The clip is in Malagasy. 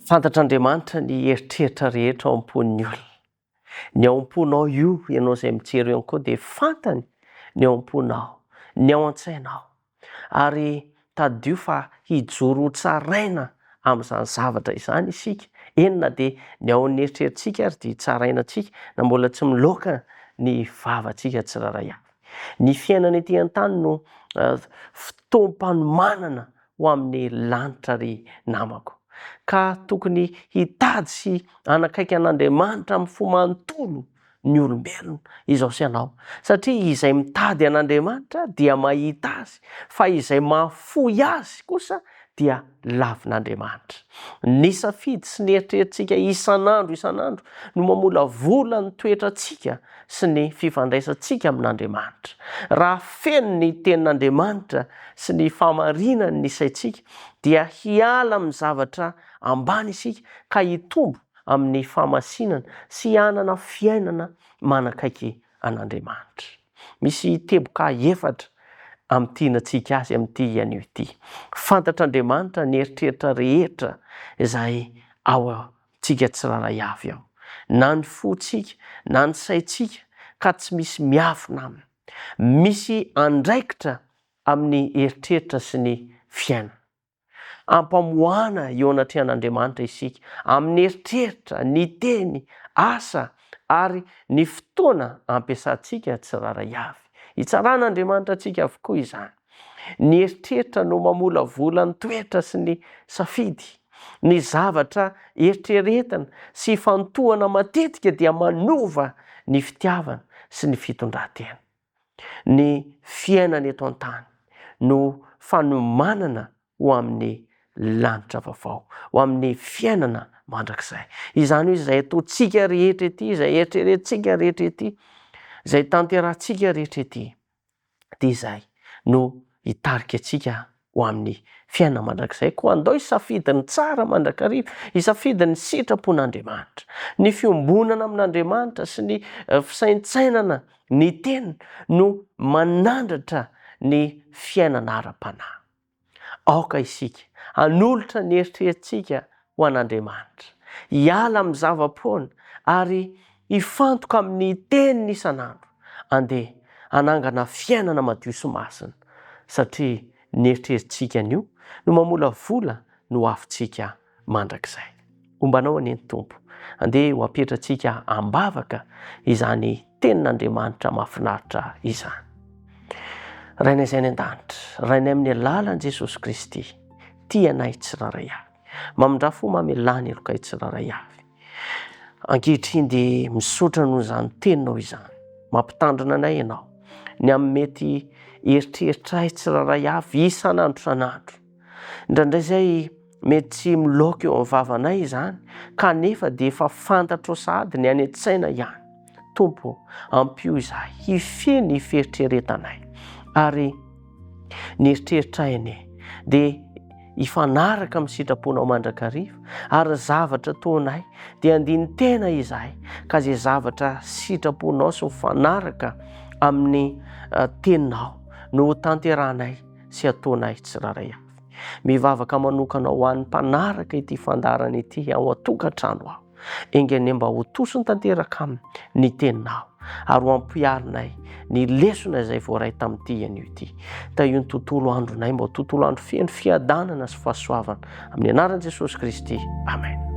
Fantatr'Andriamanitra ny eritreritra rehetra ao am-pon'ny olona. Ny ao am-ponao io, ianao izay mijery eo ihany koa dia fantany ny ao am-ponao, ny ao an-tsainao. Ary tadidio fa hijoro ho tsaraina amin'izany zavatra izany isika, eny na dia ny ao amin'ny eritreritsika ary dia tsaraina antsika na mbola tsy miloaka ny vavantsika tsirairay avy. Ny fiainana ety an-tany no fotoam-panomanana ho amin'ny lanitra ry namako. Ka tokony hitady sy hanakaiky an'Andriamanitra amin'ny fo manontolo ny olombelona, izao sy ianao, satria izay mitady an'Andriamanitra dia mahita Azy, fa izay mahafoy Azy kosa dia lavin'Andriamanitra. Ny safidy sy ny eritreritsika isan'andro isan'andro no mamolavola ny toetrantsika sy ny fifandraisantsika amin'Andriamanitra. Raha feno ny Tenin'Andriamanitra sy ny fahamarinany ny saintsika, dia hiala amin'ny zavatra ambany isika ka hitombo amin'ny fahamasinana sy hanana fiainana manakaiky an'Andriamanitra. Misy teboka efatra amintinantsika azy amin'ity anio ity. Fantatr'Andriamanitra ny eritreritra rehetra izay ao amintsika tsirairay avy ao, na ny fontsika na ny saintsika ka tsy misy miafina aminy. Misy andraikitra amin'ny eritreritra sy ny fiainana. Ampamoahana eo anatrehan'Andriamanitra isika amin'ny eritreritra, ny teny, asa ary ny fotoana ampiasantsika tsirairay avy. Hitsaran'Andriamanitra antsika avokoa izany. Ny eritreritra no mamolavola ny toetra sy ny safidy. Ny zavatra eritreretina sy ifantohana matetika dia manova ny fitiavana sy ny fitondran-tena. Ny fiainana eto an-tany no fanomanana ho amin'ny lanitra vaovao, ho amin'ny fiainana mandrakizay. Izany hoe izay ataontsika rehetra ety, izay eritreretintsika rehetra ety, izay tanterahantsika rehetra ety, dia izay no hitarika antsika ho amin'ny fiainana mandrakizay. Koa andao hisafidy ny tsara mandrakariva, hisafidy ny sitrapon'Andriamanitra. Ny fiombonana amin'Andriamanitra sy ny fisaintsainana ny Teniny no manandratra ny fiainana ara-panahy. Aoka isika hanolotra ny eritreritsika ho an'Andriamanitra, hiala amin'ny zava-poana ary hifantoka amin'ny Teniny isan'andro. Andeha hanangana fiainana madio sy masina, satria ny eritreritsika anio no mamolavola ny hoavintsika mandrakizay. Homba anao anie ny Tompo. Andeha ho apetratsika am-bavaka izany tenin'Andriamanitra mahafinaritra izany. Rainay izay any an-danitra, Rainay amin'ny alalan'i Jesosy Kristy, tia anay tsirairay avy. Mamindrà fo mamelà ny helokay tsirairay avy. Ankehitriny dia misaotra noho izany teninao izany. Mampitandrina anay ianao ny amin'ny mety eritreritray tsirairay avy isan'andro isan'andro. Indraindray izay mety tsy miloaka eo amin'ny vavanay izany kanefa dia efa fantatrao sahady ny any an-tsaina ihany. Tompo ô, ampio izahay hifehy ny fieritreretanay ary ny eritreritray anie dia hifanaraka amin'ny sitraponao mandrakariva ary ny zavatra ataonay dia handini-tena izahay ka izay zavatra sitraponao sy mifanaraka amin'ny teninao no hotanterahanay sy ataonay tsirairay avy. Mivavaka manokana ho an'ny mpanaraka ity fandaharana ity ao an-tokantrano aho. Enga anie mba ho tosiny tanteraka aminy ny teninao ary ho ampiharinay ny lesona izay voaray tamin'ity anio ity. Tahio ny tontolo andronay mba ho tontolo andro feno fiadanana sy fahasoavana. Amin'ny anaran'i Jesosy Kristy. Amen.